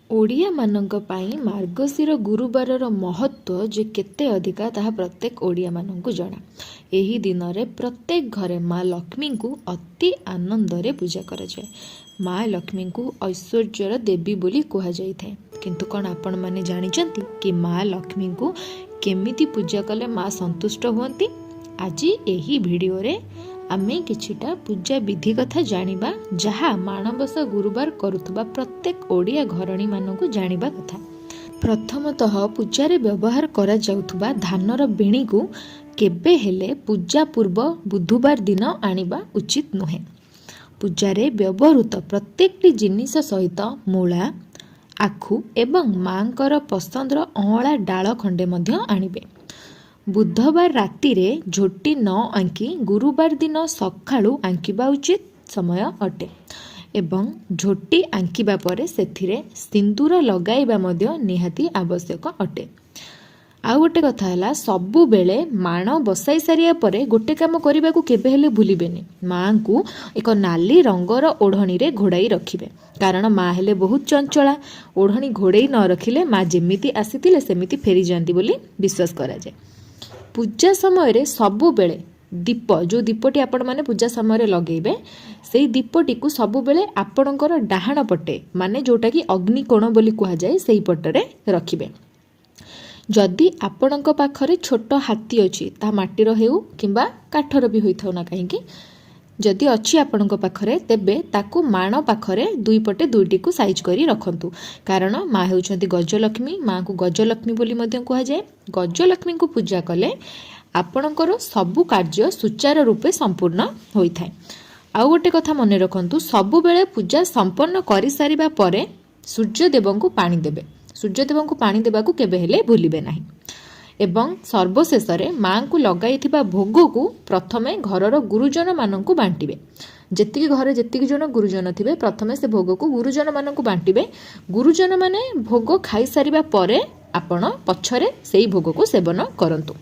ଓଡ଼ିଆମାନଙ୍କ ପାଇଁ ମାର୍ଗଶିର ଗୁରୁବାରର ମହତ୍ତ୍ୱ ଯେ କେତେ ଅଧିକା, ତାହା ପ୍ରତ୍ୟେକ ଓଡ଼ିଆମାନଙ୍କୁ ଜଣା। ଏହି ଦିନରେ ପ୍ରତ୍ୟେକ ଘରେ ମା ଲକ୍ଷ୍ମୀଙ୍କୁ ଅତି ଆନନ୍ଦରେ ପୂଜା କରାଯାଏ। ମା ଲକ୍ଷ୍ମୀଙ୍କୁ ଐଶ୍ୱର୍ଯ୍ୟର ଦେବୀ ବୋଲି କୁହାଯାଇଥାଏ। କିନ୍ତୁ କ'ଣ ଆପଣମାନେ ଜାଣିଛନ୍ତି କି ମା ଲକ୍ଷ୍ମୀଙ୍କୁ କେମିତି ପୂଜା କଲେ ମା ସନ୍ତୁଷ୍ଟ ହୁଅନ୍ତି? ଆଜି ଏହି ଭିଡ଼ିଓରେ ଆମେ କିଛିଟା ପୂଜା ବିଧି କଥା ଜାଣିବା, ଯାହା ମାଣବସା ଗୁରୁବାର କରୁଥିବା ପ୍ରତ୍ୟେକ ଓଡ଼ିଆ ଘରଣୀମାନଙ୍କୁ ଜାଣିବା କଥା। ପ୍ରଥମତଃ, ପୂଜାରେ ବ୍ୟବହାର କରାଯାଉଥିବା ଧାନର ବେଣୀକୁ କେବେ ହେଲେ ପୂଜା ପୂର୍ବ ବୁଧବାର ଦିନ ଆଣିବା ଉଚିତ ନୁହେଁ। ପୂଜାରେ ବ୍ୟବହୃତ ପ୍ରତ୍ୟେକଟି ଜିନିଷ ସହିତ ମୂଳା, ଆଖୁ ଏବଂ ମାଙ୍କର ପସନ୍ଦର ଅଁଳା ଡାଳ ଖଣ୍ଡେ ମଧ୍ୟ ଆଣିବେ। ବୁଧବାର ରାତିରେ ଝୋଟି ନ ଆଙ୍କି ଗୁରୁବାର ଦିନ ସକାଳୁ ଆଙ୍କିବା ଉଚିତ ସମୟ ଅଟେ ଏବଂ ଝୋଟି ଆଙ୍କିବା ପରେ ସେଥିରେ ସିନ୍ଦୁର ଲଗାଇବା ମଧ୍ୟ ନିହାତି ଆବଶ୍ୟକ ଅଟେ। ଆଉ ଗୋଟେ କଥା ହେଲା, ସବୁବେଳେ ମାଣ ବସାଇ ସାରିବା ପରେ ଗୋଟେ କାମ କରିବାକୁ କେବେ ହେଲେ ଭୁଲିବେନି। ମାଆଙ୍କୁ ଏକ ନାଲି ରଙ୍ଗର ଓଢ଼ଣୀରେ ଘୋଡ଼ାଇ ରଖିବେ, କାରଣ ମା ହେଲେ ବହୁତ ଚଞ୍ଚଳା। ଓଢ଼ଣୀ ଘୋଡ଼େଇ ନ ରଖିଲେ ମା ଯେମିତି ଆସିଥିଲେ ସେମିତି ଫେରିଯାଆନ୍ତି ବୋଲି ବିଶ୍ୱାସ କରାଯାଏ। ପୂଜା ସମୟରେ ସବୁବେଳେ ଦୀପ, ଯେଉଁ ଦୀପଟି ଆପଣମାନେ ପୂଜା ସମୟରେ ଲଗେଇବେ, ସେଇ ଦୀପଟିକୁ ସବୁବେଳେ ଆପଣଙ୍କର ଡାହାଣ ପଟେ, ମାନେ ଯେଉଁଟାକି ଅଗ୍ନିକୋଣ ବୋଲି କୁହାଯାଏ, ସେଇ ପଟରେ ରଖିବେ। ଯଦି ଆପଣଙ୍କ ପାଖରେ ଛୋଟ ହାତୀ ଅଛି, ତାହା ମାଟିର ହେଉ କିମ୍ବା କାଠର ବି ହୋଇଥାଉ ନା କାହିଁକି, ଯଦି ଅଛି ଆପଣଙ୍କ ପାଖରେ, ତେବେ ତାକୁ ମାଣ ପାଖରେ ଦୁଇ ପଟେ ଦୁଇଟିକୁ ସାଇଜ୍ କରି ରଖନ୍ତୁ। କାରଣ ମା ହେଉଛନ୍ତି ଗଜଲକ୍ଷ୍ମୀ। ମାଙ୍କୁ ଗଜଲକ୍ଷ୍ମୀ ବୋଲି ମଧ୍ୟ କୁହାଯାଏ। ଗଜଲକ୍ଷ୍ମୀଙ୍କୁ ପୂଜା କଲେ ଆପଣଙ୍କର ସବୁ କାର୍ଯ୍ୟ ସୁଚାରୁ ରୂପେ ସମ୍ପୂର୍ଣ୍ଣ ହୋଇଥାଏ। ଆଉ ଗୋଟେ କଥା ମନେ ରଖନ୍ତୁ, ସବୁବେଳେ ପୂଜା ସମ୍ପନ୍ନ କରିସାରିବା ପରେ ସୂର୍ଯ୍ୟଦେବଙ୍କୁ ପାଣି ଦେବେ। ସୂର୍ଯ୍ୟଦେବଙ୍କୁ ପାଣି ଦେବାକୁ କେବେ ହେଲେ ଭୁଲିବେ ନାହିଁ। ଏବଂ ସର୍ବଶେଷରେ ମାଙ୍କୁ ଲଗାଇଥିବା ଭୋଗକୁ ପ୍ରଥମେ ଘରର ଗୁରୁଜନମାନଙ୍କୁ ବାଣ୍ଟିବେ। ଯେତିକି ଘରେ ଯେତିକି ଜଣ ଗୁରୁଜନ ଥିବେ, ପ୍ରଥମେ ସେ ଭୋଗକୁ ଗୁରୁଜନମାନଙ୍କୁ ବାଣ୍ଟିବେ। ଗୁରୁଜନମାନେ ଭୋଗ ଖାଇସାରିବା ପରେ ଆପଣ ପଛରେ ସେଇ ଭୋଗକୁ ସେବନ କରନ୍ତୁ।